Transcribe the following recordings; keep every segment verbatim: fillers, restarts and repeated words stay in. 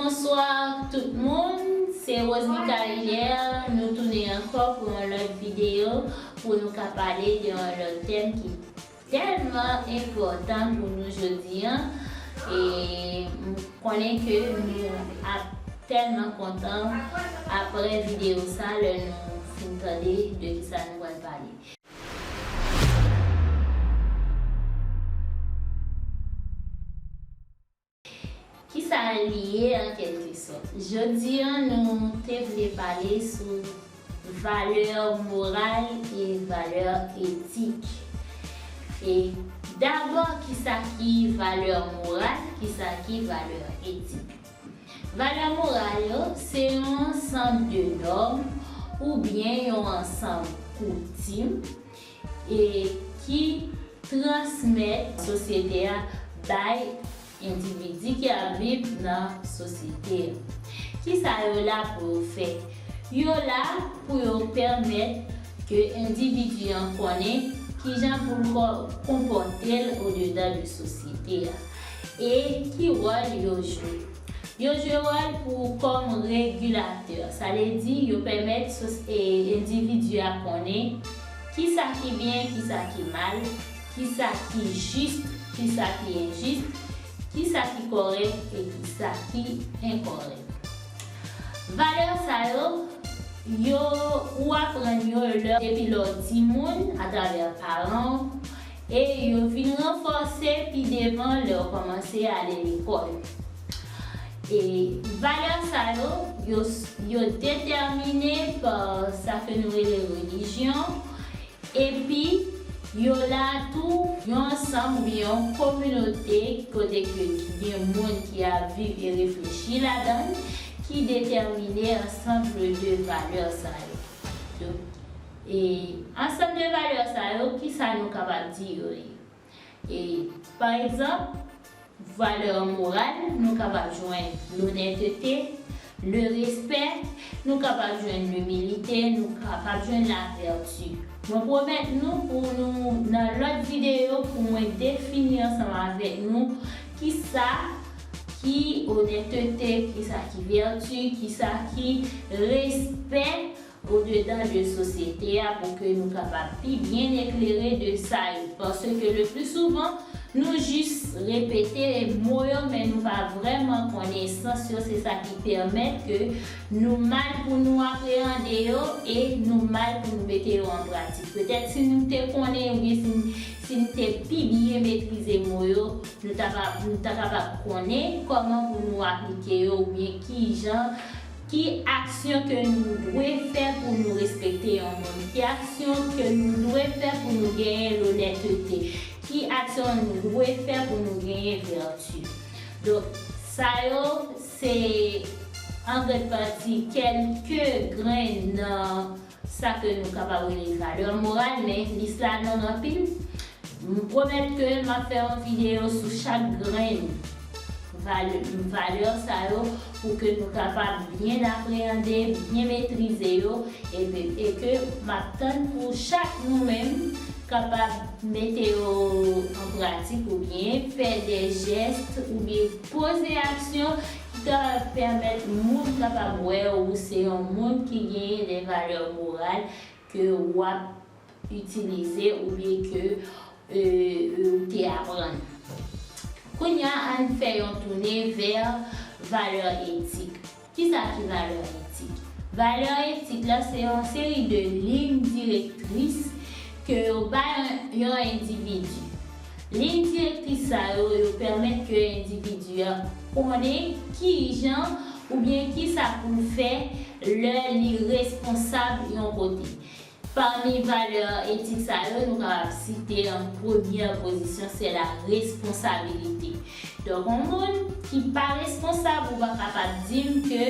Bonswa tout moun, se Rose Michaeler. Nou tounen ankò pou yon lòt videyo pou nou ka pale de yon lòt tèm ki tèlman enpòtan pou nou jodi a. E m konnen ke nou ap tèlman kontan apre videyo sa lè nou fin tande de kisa nou pral pale. Kisa li ye an kèlkesòt? Jodi a, nou te vle pale sou valè moral e valè etik. E dabò, kisa ki valè moral, kisa ki valè etik? Valè moral yo, se yon ansanm de nòm oubyen yon ansanm koutim e ki transmèt sosyete a bay endividi ki ap viv nan sosyete a. Kisa yo la pou yo fè? Yo la pou yo pèmèt ke endividi an konnen kijan pou l ko-, konpòte l odedan de sosyete a. E ki wòl yo jwe? Yo jwe wòl pou kòm regilatè. Sa vle di, yo pèmèt sos-, e, endividi a konnen kisa ki byen, kisa ki mal, kisa ki jis, kisa ki enjis, kisa ki kòrèk e kisa ki enkòrèk. Valè sa yo, yo, ou aprann yo lè, depi lè w timoun, atravè paran w, e yo vin ranfòse pi devan lè w kòmanse ale lekòl. E valè sa yo, yo, yo detèmine pa sa ke nou rele relijyon, epi yo la tou yon ansanm oubyen yon kominote kote ke gen moun ki ap viv e reflechi ladan l, ki detèmine ansanm de valè sa yo. Donk, e ansanm de valè sa yo, kisa nou kapab di yo ye? E, pa egzanp, valè moral, nou kapab jwenn lonètete, le respè, nou kapab jwenn limilite, nou kapab jwenn lavèti. Mwen pwomèt nou pou nou, nan lòt videyo, pou mwen defini ansanm avèk nou kisa ki onètete, kisa ki vèti, kisa ki respè odedan de sosyete a pou ke nou kapab pi byen eklere de sa yo. Paske le pli souvan, nou jis repete mo yo, men nou pa vrèman konnen sans yo. Se sa ki pèmèt ke nou mal pou nou apreyande yo e nou mal pou nou mete yo an pratik. Petèt si nou te konnen oubyen si, si nou te pi byen metrize mo yo, nou ta pa, nou ta kapab konnen kòman pou nou aplike yo oubyen kijan, ki aksyon ke nou dwe fè pou nou respekte yon moun, ki aksyon ke nou dwe fè pou nou genyen lonètete, ki aksyon nou dwe fè pou nou genyen vèti. Donk, sa yo se an grann pati kèlke grenn nan sa ke nou kapab rele valè moral, men lis la long anpil. M pwomèt ke m ap fè yon videyo sou chak grenn valè, valè sa yo pou ke nou kapab byen apreyande, byen metrize yo, e, e ke m ap tann pou chak nou menm kapab mete yo an pratik oubyen fè de jès oubyen poze aksyon ki kapab pèmèt moun kapab wè ou se yon moun ki genyen de valè moral ke w ap itilize oubyen ke, e, e, ou te aprann. Kounye a, ann fè yon tounen vè valè etik. Kisa ki valè etik? Valè etik la, se yon seri de liy direktris ke yo bay yon, yon endividi. Liy direktris sa yo, yo pèmèt ke endividi a konnen kijan oubyen kisa pou l fè lè li responsab yon kote. Pami valè etik sa yo, nou kapab site an premyè pozisyon, se la responsabilite. Donk, yon moun ki pa responsab, ou pa kapab di m ke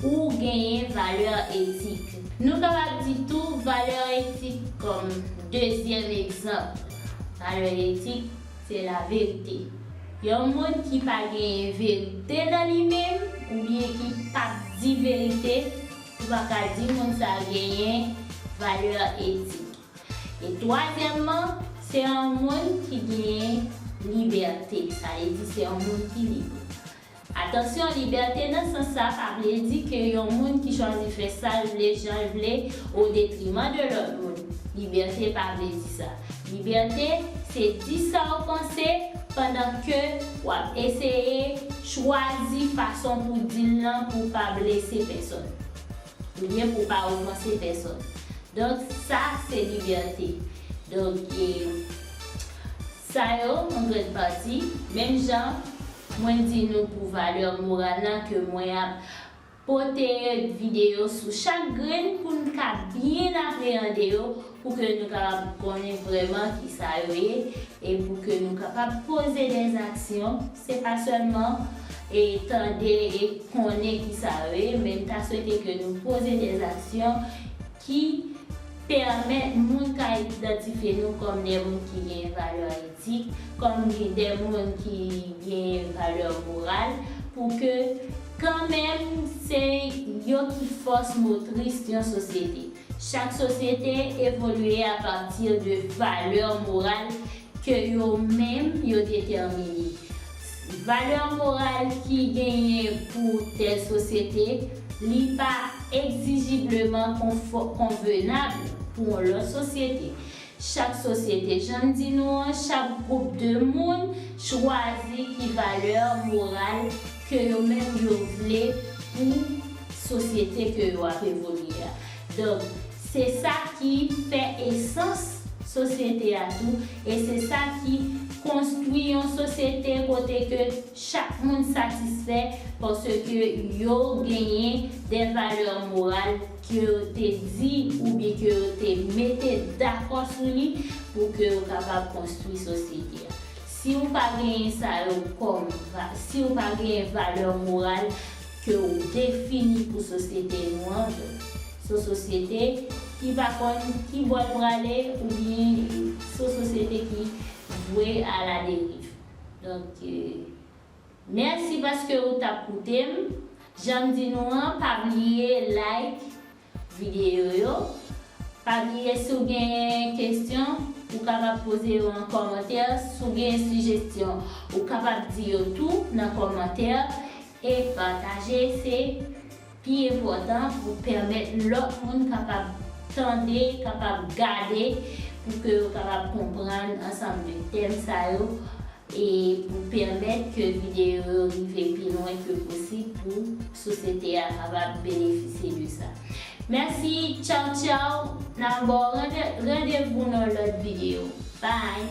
ou genyen valè etik. Nou kapab di tou valè etik kòm dezyèm egzanp. Valè etik, se laverite. Yon moun ki pa genyen verite nan li menm, oubyen ki p ap di verite, ou pa ka di moun sa genyen valè etik. E twazyèmman, se yon moun ki genyen libète, sa vle di se yon moun ki lib. Atansyon, libète nan sans sa pa vle di ke yon moun ki chwazi fè sa l vle, jan l vle, o detriman de lòt moun. Libète pa vle di sa. Libète, se di sa w panse pandan ke w ap eseye chwazi fason pou di l lan pou pa blese pèsòn oubyen pou pa ofanse pèsòn. Donk, sa se libète. Donk, e, sa yo, an grann pati, menm jan mwen di nou pou valè moral lan ke mwen ap pote videyo sou chak grenn pou n ka byen apreyande yo, pou ke nou kapab konnen vrèman kisa yo ye, e pou ke nou kapab poze dèzaksyon. Se pa sèlman e tande e konnen kisa yo ye, men m ta swete ke nou poze dèzaksyon ki pèmèt moun ka idantifye nou kòm de moun ki gen valè etik, kòm de moun ki gen valè moral, pou ke kanmenm se yo ki fòs motris yon sosyete. Chak sosyete evolye apati de valè moral ke yo menm yo detèmine. Valè moral ki genyen pou tèl sosyete, li pa egzijibleman konfò-, konvenab pou yon lòt sosyete. Chak sosyete, jan m di nou an, chak gwoup de moun chwazi ki valè moral ke yo menm yo vle pou sosyete ke yo ap evolye a. Donk, se sa ki fè esans sosyete a tou, e se sa ki konstwi yon sosyete kote ke chak moun satisfè paske yo genyen de valè moral ke yo te di oubyen ke yo te mete dakò sou li pou ke yo kapab konstwi sosyete a. Si ou pa genyen sa yo kòm va-, si ou pa genyen valè moral ke ou defini pou sosyete nou an, donk, se yon sosyete ki pa konn ki bò l prale oubyen se yon sosyete ki vwe a la deriv. Donk, e, mèsi paske ou t ap koute m. Jan m di nou an, pa bliye like videyo yo. Pa bliye, si w gen kesyon, ou kapab poze yo an kòmantè. Si w gen sijesyon, ou kapab di yo tou nan kòmantè. E pataje, se pi enpòtan pou pèmèt lòt moun kapab tande, kapab gade, pou ke yo kapab konprann ansanm de tèm sa yo, e pou pèmèt ke videyo yo rive pi lwen ke posib pou sosyete a kapab benefisye de sa. Mèsi, tchaw, tchaw. N a ba w rande-, randevou nan lòt videyo. Bye!